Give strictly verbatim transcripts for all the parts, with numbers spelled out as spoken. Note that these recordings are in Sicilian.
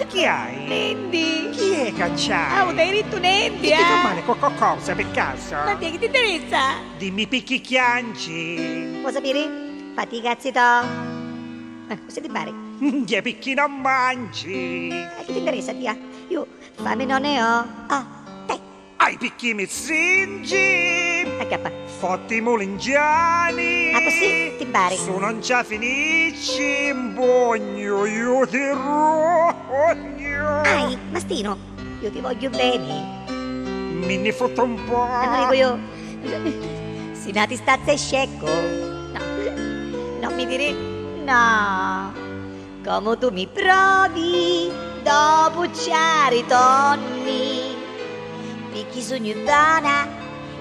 Chi hai? Nenti. Chi è ca c'hai? Ah, t'hai dittu nenti, eh? Ti fa male co-, co-, cosa, pi casu? Ma ti, chi ti interessa? Dimmi picchì chiangi. Vuoi sapere? Fatti i cazzi to. Eh, cosa ti pare? Minchia, picchì non mangi? E chi ti interessa, tia? Io fame non ne ho. Ah, te. Ai picchì mi stringi? Acchiappa. Fotti mulingiani. Ah, così ti pare? Su non ci finisci, mbognu, io ti rognu. Ai, Mastino, io ti voglio bene. Mi ne fotto un po'. E non dico io. Si nati stazze scecco. No, non mi dire no. Comu tu mi provi, dopu ci arritorni, picchì sugnu donna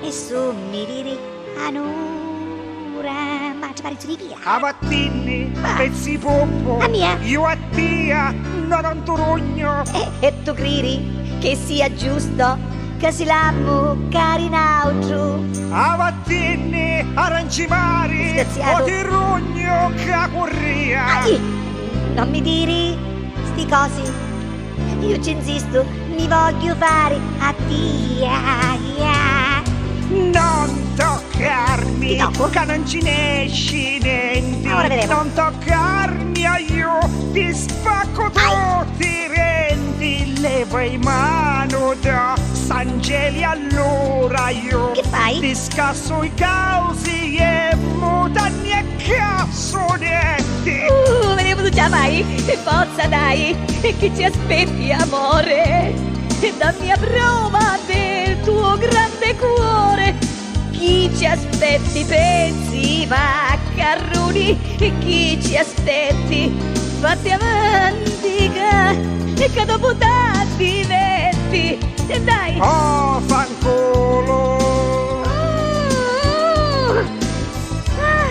e su mi diri anura. Ma ci pari zuripia. A vattinni, pezzi puppu, a mia, io a tia, no non tu rugnu. E, e tu criri che sia giusto? Ca si l'ammu cari n'autru. A vattinni, arancimari, o ti rugnu ca curria. Ai! Non mi diri sti cosi. Io ci insistu, mi vogghiu fari a tia. Non toccarmi, ca non ci nesci nenti. Ora vedemu. Non toccarmi, a io ti spaccu tutti i denti, leva i manu da Sangeli, allura io ti scassu i causi e mutani e cazzunetti. Uh, vedemu tu già mai, e forza dai, e chi ci aspetti, amore? E dammi a prova del tuo grande cuore. Chi ci aspetti, pezzi, vaccarruni? Chi ci aspetti? Fatti avanti ca, e ca dopu t'addivetti. E dai! Oh, fanculo! Oh, ah,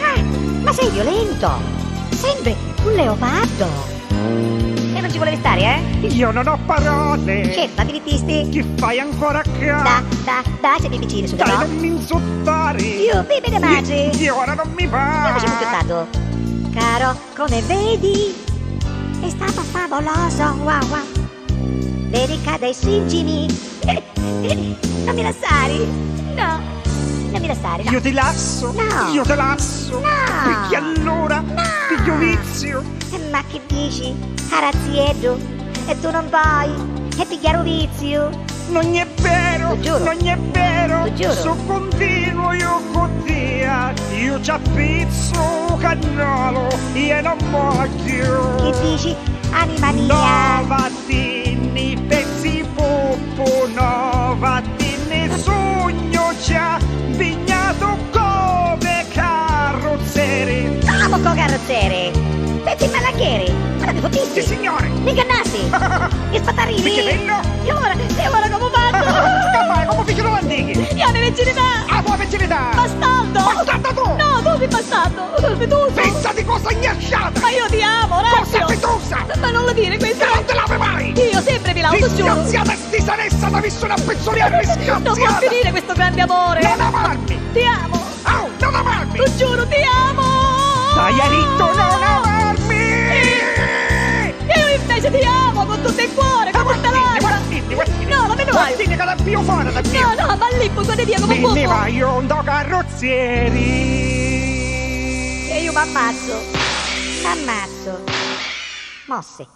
ah, ma sei violento! Sembri un leopardo! E non ci volevi stare, eh? Io non ho parole! Certo, ma ti vitisti? Chi fai ancora qua? Da, da, da, se mi vicini su. Dai, no? Non mi insultare! Io, bimbi di madre! Io ora non mi va! Io mi sono insultato. Caro, come vedi, è stato favoloso, wow, wow. Vedi che dai singini. Non mi lasciare! No! Non mi lasciare, no! Io ti lascio! No! Io ti lascio! No! Picchì allura? No! Pigghiu vizio! E ma chi dici? Carazieddu! E tu non vuoi? E pigghiare un vizio? Non è vero! Lo giuro! Non è vero! Lo giuro! Su continuo io con te! Io ci appizzo cannolo! Io non voglio! Chi dici? Anima mia! No, va Tinni pezzi puppu, no, vattinni, sugnu già mpignatu come carruzzeri. Comu co carruzzeri? Pezzi malaccheri? Ma non mi futtisti? Sì, signore. Mi ingannasti? Mi spattarrini? Picchì bello? E ora, e ora comu fazzu? Scappare comu ficinu l'antichi. Io mi virginità! Ah, tua virginità! Bastardo! Bastardo tu! No, tu sei bastardo! Tu sei... Pensa di cosa ignacciata! Ma io ti amo, Orazio! Cosa fetosa! Ma non lo dire questo! Che non te l'apre mai! Io sempre mi lavo, ti giuro! Disgraziata e stisanessa, t'ha visto una pezzolina, disgraziata! Non può finire questo grande amore! Non amarmi! Ti amo! Oh, non amarmi! Ti giuro, ti amo! T'haiu dittu non amarmi! E io invece ti amo con tutto il cuore, con tutta l'anima! No, non me ne voglio! Vattinni ca la piu fora da mia! No, no, ma lì, con Dio, come può? Me ne voglio, ndo carrozzieri! E io m'ammazzo! M'ammazzo! Mosse!